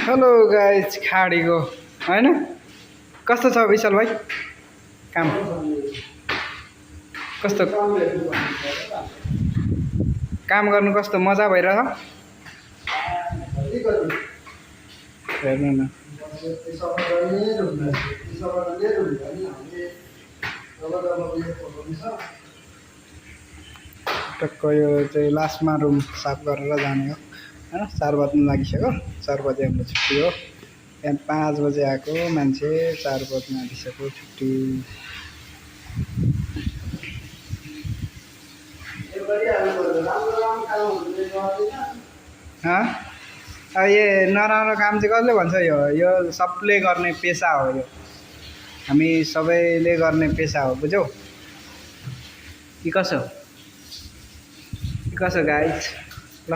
hello guys खाडीको होइन कस्तो छ विशाल भाइ काम कस्तो काम गर्नु कस्तो मजा भइरहेछ हेर्नु न टक्क यो चाहिँ लास्टमा रुम साफ गरेर जाने हो होइन 4 बज्नु लागिसक्यो 4 बजे हाम्रो छुट्टी हो त्यहाँ 5 बजे आएको मान्छे 4 बज्नु आँटिसक्यो छुट्टी ये नराम्रो काम चाहिँ कसले भन्छ यो सबले गर्ने पेसा हो यो हामी सबैले गर्ने पेसा हो बुझ्यौ कि कसो गाइज ल